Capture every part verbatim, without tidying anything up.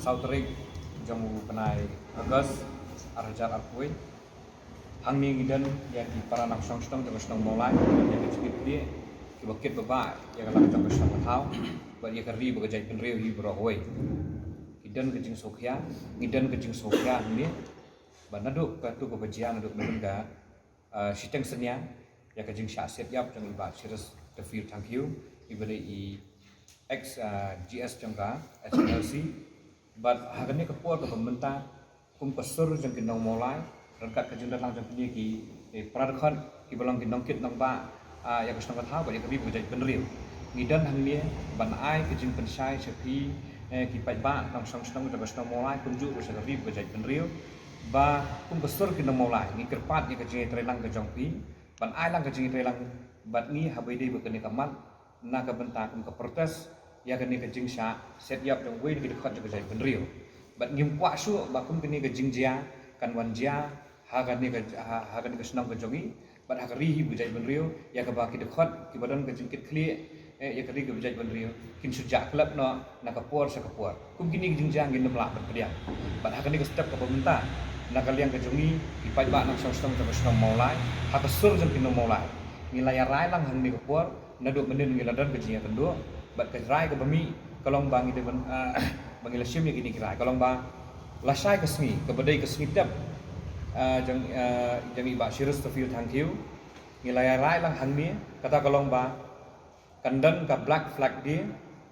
Saw tarik jong u bnai August ar hajar arphew. Hangne ngi don ïa ki para nongshong shnong jong ka shnong Mawlai, ïa ka jingkit khlieh, ki ba kit ba bah ïa ka lad jong ka shnong ka thaw bad ïa ka ri bad ka jaitbynriew hi baroh kawei. Ngi don ka jingsngewkhia, ngi don ka jingsngewkhia hangne ba naduh katu kaba jia, naduh mynta ka, ah, shiteng synñia ïa ka jingshah siat ïap jong i Bah Cheristerfield Thangkhiew, i ba dei i ex, ah, G S jong ka H N L C. Bad ha kane ka por kaba mynta, kum ka sur jong ki nong Mawlai, ryngkat ka jingdon lang jong kine ki, eh, para dkhot ki ba long ki nongkit nongbah, ah, ïa ka shnong ka thaw bad ïa ka ri bad ka jaitbynriew, ngi don hangne ban ai ka jingpynshai sha phi, eh, ki paidbah nongshong shnong jong ka shnong Mawlai, kumjuh ruh sha ka ri bad ka jaitbynriew, ba kum ka sur ki nong Mawlai ngi kyrpad ïa ka jingïatreilang ka jong phi ban ai lang ka jingïatreilang bad ngi ha ba ïadei bad kane ka mat, na ka bynta kum ka protest ïa kane ka jingshah siat ïap jong uwei na ki dkhot jong ka jaitbynriew. Bad ngim kwah shuh ba kum kane ka jingjia kan wan jia ha kane ka, ha, ha kane ka shnong ka jong ngi bad ha ka ri hi bad ka jaitbynriew, ïa kaba ki dkhot ki ba don ka jingkit khlieh, eh, ïa ka ri ka bad ka jaitbynriew kin shu jah khlem noh na ka por sha ka por. Kum kine ki jingjia ngin ym lah ban pdiang. Bad ha kane ka step kaba mynta, na ka liang ka jong ngi ki paidbah nongshong shnong jong ka shnong Mawlai, ha ka sur jong ki nong Mawlai, ngi la ïarai lang hangne ka por, naduh mynnin ngi la don ka jingïakynduh. Bad ka rai kaba mih ka long ba ngi dei ban, ah, ba ngi la shim ïa kine ki rai, ka long ba lashai ka sngi kaba dei ka sngi tep, ah, jong, ah, jong i Bah Cheristerfield Thangkhiew, ngi la ïarai lang hangne, kata ka long ba kan don ka Black Flag Day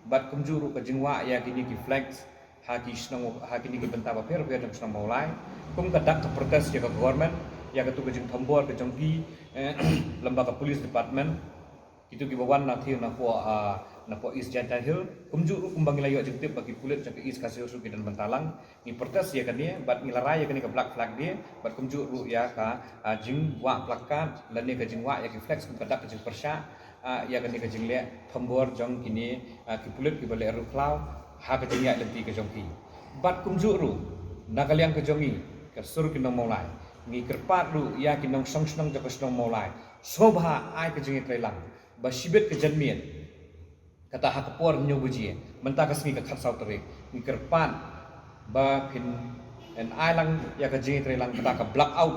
bad kumjuh ruh ka jingwah ïa kine ki flags ha ki shnong, ha kine ki bynta bapher bapher jong shnong Mawlai, kum ka dak ka protest ïa ka government, ïa katu ka jingthombor ka jong ki, eh, lem bad ka police department, kitu ki ba wan na thir na poh, ah, na poh East Jaintia Hills. Kumjuh ruh kumba ngi la ïoh jingtip ba ki pulit jong ka East Khasi Hills ruh ki don bynta lang. Ngi protest ïa kane bad ngi la rai ïa kane ka Black Flag Day bad kumjuh ruh ïa ka, ah, jingwah placard lane ka jingwah ïa ki flags kum ka dak ka jingpyrshah, ah, ïa kane ka jingleh thombor jong kine, ah, ki pulit ki ba leh riewkhlaw ha ka jingïaid lynti ka jong ki. Bad kumjuh ruh na ka liang ka jong ngi, ka sur ki nong Mawlai, ngi kyrpad ruh ïa ki nongshong shnong jong ka shnong Mawlai, sngewbha ai ka jingïatreilang ba shibit ka janmiet, kata ha ka por hynñiew baje mynta ka sngi ka khatsaw tarik, ngi kyrpad ba phin ai lang ïa ka jingïatreilang, kata ka blackout,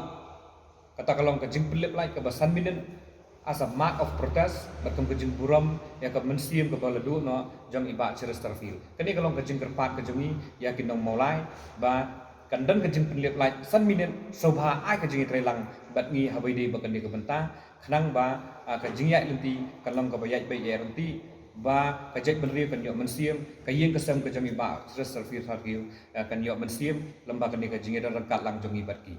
kata ka long ka jingpynlip light kaba san minit as a mark of protest bad kum ka jingburom ïa ka mynsiem kaba la duh noh jong i Bah Cheristerfield. Kane ka long ka jingkyrpad ka jong ngi ïa ki nong Mawlai ba kan don ka jingpynlip light san minit, sngewbha ai ka jingïatreilang bad ngi ha ba ïadei bad kane ka bynta, khnang ba, ah, ka jingïaid lynti kan long kaba ïaid beit ïaid ryntih, ba ka jaitbynriew kan ïoh mynsiem, ka ïing ka sem ka jong i Bah Cheristerfield Thangkhiew, ah, kan ïoh mynsiem lem bad kane ka jingïadon ryngkat lang jong ngi bad ki.